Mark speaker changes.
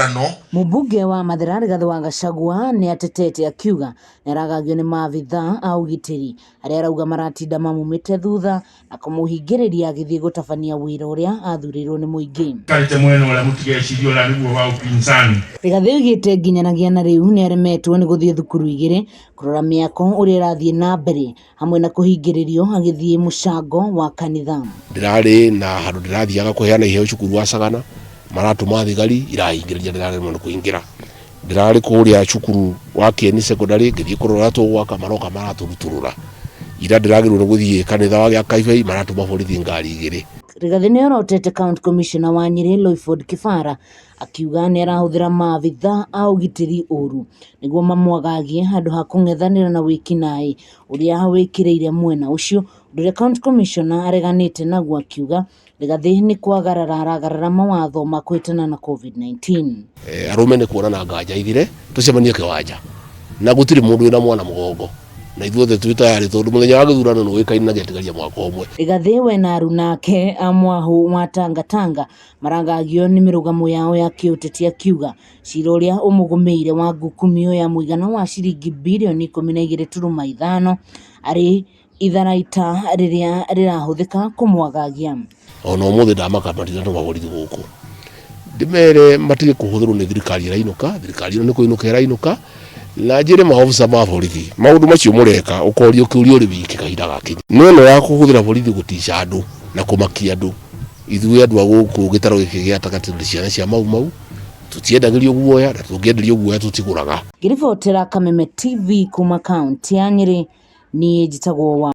Speaker 1: No.
Speaker 2: Mũmbunge wa Mathira Rigathĩ wa Gachagua nĩ atetete akiuga nĩ aragagio nĩ maabitha a ũgitĩri arĩa arauga maratinda mamumĩte thutha na kũmũhingĩrĩria agĩthiĩ gũtabania wĩra ũrĩa athurĩirwo nĩ mũingĩ.
Speaker 1: Karĩte mwena ũrĩa mũtigecirie ũrĩa nĩguo wa upinzani.
Speaker 2: Rigathĩ oigĩte nginyanagia na rĩu nĩ aremetwo nĩ gũthiĩ thukuru igĩrĩ kũrora mĩako ũrĩa ĩrathiĩ na mbere hamwe na kũhingĩrĩrio agĩthiĩ mũcango wa kanitha.
Speaker 3: Ndĩrarĩ na handũ ndĩrathiaga kũheana iheo cukuru wa Sagana, maratũma thigari irahingĩrĩria, ndĩraremwo nĩ kũingĩra. Ndĩrarĩ kũrĩa cukuru wa Kieni Secondary ngĩthiĩ kũrora ũrĩa tũgwaka, maroka maratũrutũrũra. Ira ndĩragĩrĩirwo nĩ gũthiĩ kanitha wa gĩa Kaibei, maratũma borithi ngari igĩrĩ.
Speaker 2: Rigathĩ nĩ orotete County Commissioner wa Nyĩrĩ Loyford Kibara akiuga nĩ arahũthĩra maabitha a ũgitĩri ũru nĩguo mamwagagie handũ ha kũng'ethanĩra na wĩkinaĩ ũrĩa wĩkĩrĩire mwena ũcio, ũndũ ũrĩa County Commissioner areganĩte naguo akiuga Rigathĩ nĩ kwagarara aragarara mawatho ma kũhĩtana na COVID-19.
Speaker 3: Arũme nĩ kuonana nganja ithire tũcemanie kĩwanja na gũtirĩ mũndũ wĩna mwana mũgongo na ithuothe twĩ tayarĩ tondũ mũthenya wa gĩthurano nĩ ũĩkaine na gĩatigaria mwaka ũmwe.
Speaker 2: Rigathĩ we na aruna ake a mwahũ wa Tanga Tanga maragagio nĩ mĩrũgamo yao ya kĩũteti akiuga cira ũrĩa ũmũgũmĩire wa ngukumio ya mũigana wa ciringi birioni 12.5 arĩ itharaita rĩrĩa rĩrahũthĩka kũmwagagia.
Speaker 3: Ona ũmũthĩ ndamaka matinatũma borithi gũkũ ndĩmere matige kũhũthĩrwo nĩ thirikari ĩrainũka, thirikari ĩno nĩ kũinũka ĩrainũka, na njĩre maobitha ma borithi maũndũ macio mũreka ũkorio kĩũria ũrĩ wiki kahinda gakinya. No ĩno ya kũhũthĩra borithi gũtica andũ na kũmakia andũ, ithuĩ andũ a gũkũ gĩtarũ gĩkĩ gĩa gatagatĩ tũrĩ ciana cia Mau Mau, tũtiendagĩrio guoya na tũngĩenderio guoya tũtigũraga.
Speaker 2: Ngĩribotera Kameme TV kuma kaunti ya Nyĩrĩ, niĩ njĩtagwo wa